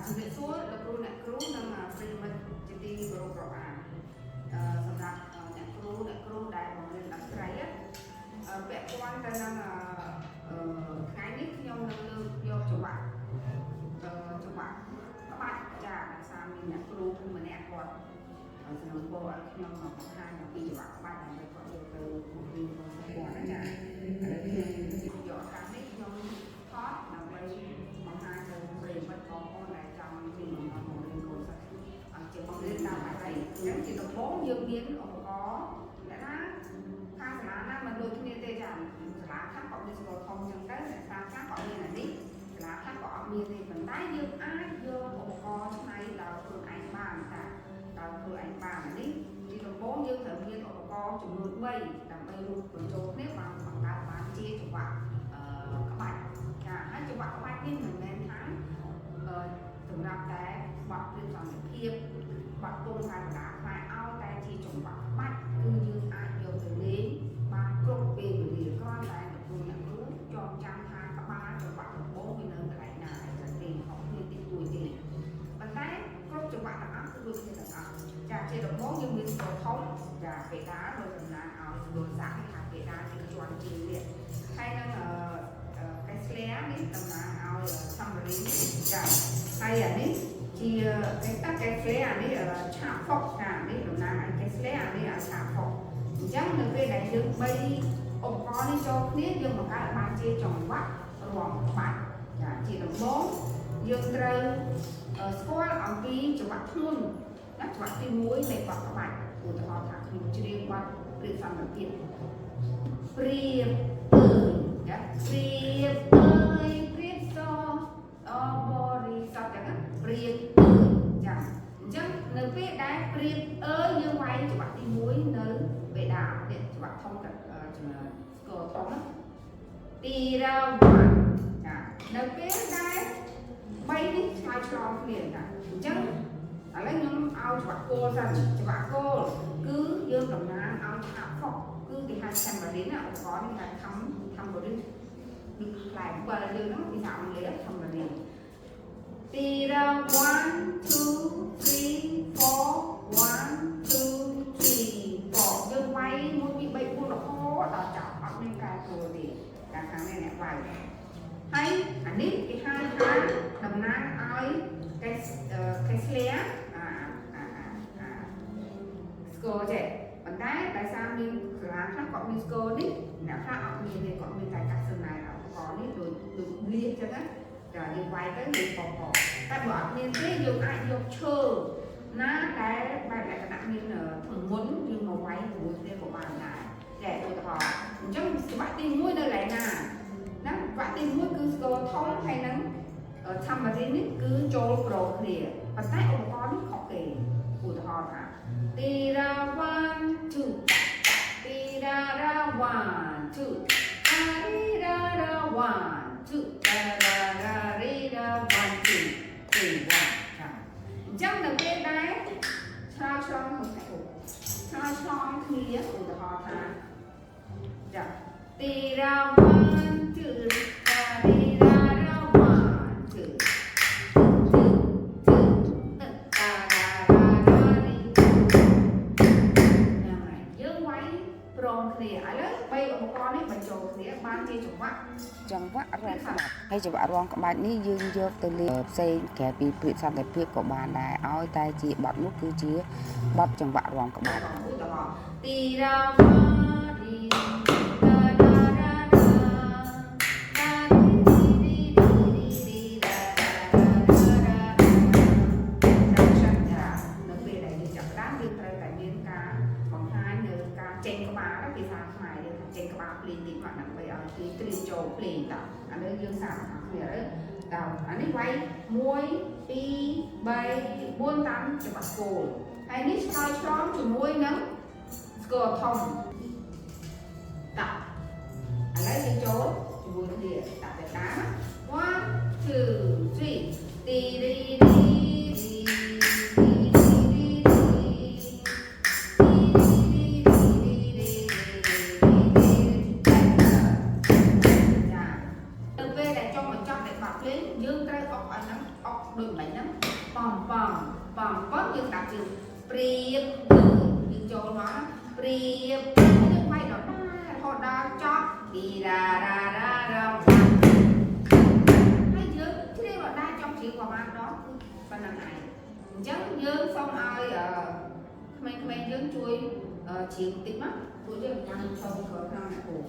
ជំរាបសួរលោកគ្រូអ្នកគ្រូនិងប្រិយមិត្តជាទីគោរពរាប់អានសម្រាប់អ្នកគ្រូអ្នកគ្រូដែលបង្រៀនតន្ត្រីណាពាក់ព័ន្ធទៅនឹងអឺថ្ងៃនេះខ្ញុំនឹងលើកយកចង្វាក់ចង្វាក់ក្បាច់ចាដោយសារមានអ្នកគ្រូម្នាក់គាត់សំណូមពរឲ្យខ្ញុំមកបង្ហាញអំពីចង្វាក់ក្បាច់ដើម្បីគាត់យកទៅបង្រៀនកូនសិស្សគាត់ណាចាឥឡូវខ្ញុំយកឱកាសនេះខ្ញុំថតដើម្បីបង្ហាញទៅប្រិយមិត្តបងប្អូនដែលចង់មានបំណងបង្រៀនកូនសិស្សឲ្យជាបង្រៀនតាមអីអញ្ចឹងជាដំបូងយើងមានឧបករណ៍អ្នកណាខាងសាលាណាមិនដូចគ្នាទេចាសាលាខ្លះក៏មានស្គាល់ធំអញ្ចឹងទៅអ្នកសាលាខ្លះក៏មានអានេះសាលាខ្លះក៏អត់មានទេប៉ុន្តែយើងអាចយកឧបករណ៍ច្នៃដោយខ្លួនឯងបានតាដោយខ្លួនឯងបានអានេះជាដំបូងយើងត្រូវមានឧបករណ៍ចំនួន3ដើម្បីរួមបញ្ចូលគ្នាបានបង្កើតបានជាចង្វាក់ក្បាច់ចាហើយចង្វាក់ក្បាច់នេះមិនមែនថាសម្រាប់តែបទព្រៀបសន្តិភាពបទពងសាកដាខ្មែរឲ្យតែជាចង្វាក់ក្បាច់គឺយើងអាចយកទៅលេងបានគ្រប់ពេលវេលាគ្រាន់តែលោកគ្រូអ្នកគ្រូចងចាំថាក្បាលចង្វាក់ដំបូងវានៅកន្លែងណាហើយតែទេខុសគ្នាតិចតួចទេប៉ុន្តែគ្រប់ចង្វាក់ទាំងអស់គឺដូចគ្នាទាំងអស់ចាជាដំបូងយើងមានស្គរធំចាបេដាដោយតំណាងឲ្យស្គរសាក់នេះថាបេដាជាជាន់ជើងនេះហើយនឹងកេស្លែនេះតំណាងឲ្យសំរីចាហើយអានេះជាកេតាកេស្លែអានេះឆាបហ្វុកចានេះតំណាងឲ្យកេស្លែអានេះឲ្យឆាបហ្វុកអញ្ចឹងនៅពេលដែលយើងបីឧបករណ៍នេះចូលគ្នាយើងបង្កើតបានជាចង្វាក់រាំក្បាច់ចាជាដំបូងយើងត្រូវស្គាល់អំពីចង្វាក់ធ្ងន់ណាចង្វាក់ទី1នៃបទក្បាច់ឧទាហរណ៍ថាខ្ញុំច្រៀងបទព្រៀបសន្តិភាពព្រៀបអើយចាព្រៀបអើយព្រៀបសអបរិស័ទចឹងណាព្រៀបអើយចាអញ្ចឹងនៅពេលដែលព្រៀបអើយយើងវាយចង្វាក់ទី1នៅបេដានេះចង្វាក់ធំกับចំណស្គរធំណាទីរ៉ាវ៉ាន់ចានៅពេលដែលបីនេះឆ្លើយឆ្លងគ្នាចាអញ្ចឹងឥឡូវខ្ញុំឲ្យចង្វាក់គោលសិនចង្វាក់គោលគឺយើងតំណាងឲ្យឆាបហ្វុកគឺគេហៅ tambourine ណាឧបករណ៍នេះគេហៅ tambourine ដូចផ្លែអំពិលយើងហ្នឹងភាសាអង់គ្លេស tambourine ទីរ៉ា1 2 3 4 1 2 3 4យើងវាយ1 2 3 4រហូតដល់ចប់អត់មានប្រែប្រួលទេកាលខាងនេះអ្នកវាយហើយអានេះគេហៅថាតំណាងឲ្យកេស្លែអាអាអាស្គរចេះប៉ុន្តែដោយសារមានសាលាខ្លះគាត់មានស្គរនេះអ្នកខ្លះអត់មានទេគាត់មានតែកាសណែឧបករណ៍នេះដូចដូចលៀសចឹងណាចាយើងវាយទៅយើងបបតែបើអត់មានទេយើងអាចយកឈើណាដែលបែបលក្ខណៈមានទម្ងន់យើងមកវាយជាមួយគ្នាក៏បានដែរចាឧទាហរណ៍អញ្ចឹងច្បាក់ទី1នៅកន្លែងណាណាច្បាក់ទី1គឺស្គរធំហើយនឹង tambourine នេះគឺចូលប្រគ្នាប៉ុន្តែឧបករណ៍នេះខុសគេឧទាហរណ៍ថាទីរ៉ា1 2ទីរ៉ារ៉ា1 2អារីរ៉ារ៉ា1 2តារ៉ារ៉ារីរ៉ា1 2 3 1ចាអញ្ចឹងនៅពេលដែលឆ្លើយឆ្លងក្នុងឆ្លើយឆ្លងគ្នាឧទាហរណ៍ថាចាទីរ៉ា1 2តារីរ៉ារ៉ា1 2 2 តារ៉ារ៉ារ៉ារីហ្នឹងហើយយើងវាយព្រមគ្នាឥឡូវបីឧបករណ៍នេះបញ្ចូលគ្នាបានជាចង្វាក់ ចង្វាក់រងក្បាច់ហើយចង្វាក់រងក្បាច់នេះយើងយកទៅលេងផ្សេងក្រៅពីព្រៀបសន្តិភាពក៏បានដែរឲ្យតែជាបទនោះគឺជាបទចង្វាក់រងក្បាច់ ឧទាហរណ៍ទីរ៉ាវ៉ារីតារ៉ារ៉ារ៉ាតារីរីរីរីរ៉ារ៉ារ៉ារ៉ាចានៅពេលដែលយើងចាប់ផ្ដើមយើងត្រូវតែមានការបង្ហាញនៅការចេញក្បាលភាសាខ្មែរយើងថាចេញក្បាលភ្លេងតិចមកដើម្បីឲ្យគេត្រៀមចូលភ្លេងតអានេះយើងសាកទាំងអស់គ្នាទៅតើអានេះវាយ1 2 3 4តាមចង្វាក់គោលហើយនេះឆ្លើយឆ្លងជាមួយនឹងស្គរធំតឥឡូវយើងចូលជាមួយគ្នាដាក់ទៅតាម1 2 3ទីរីរីរីរីរីរីរីរីរីចាទៅពេលដែលចុងបញ្ចប់នៃបទភ្លេងយើងត្រូវអុកឲ្យហ្នឹងអុកដូចមិន ញហ្នឹងប៉ំប៉ំប៉ំប៉ំយើងដាក់ជើងប្រៀបគឺយើងចូលមកប្រៀបយើងវាយដដែលរហូតដល់ចប់ទីរ៉ារ៉ារ៉ារ៉ាហើយយើងច្រៀងដដែលចង់ច្រៀងប្រហែលដងគឺប៉ុណ្្នឹងឯងអញ្ចឹងយើងសូមឲ្យក្មេងៗយើងជួយច្រៀងតិចមកពួកយើងចាំចូលក្រោយក្នុងអ្នកគ្រូ។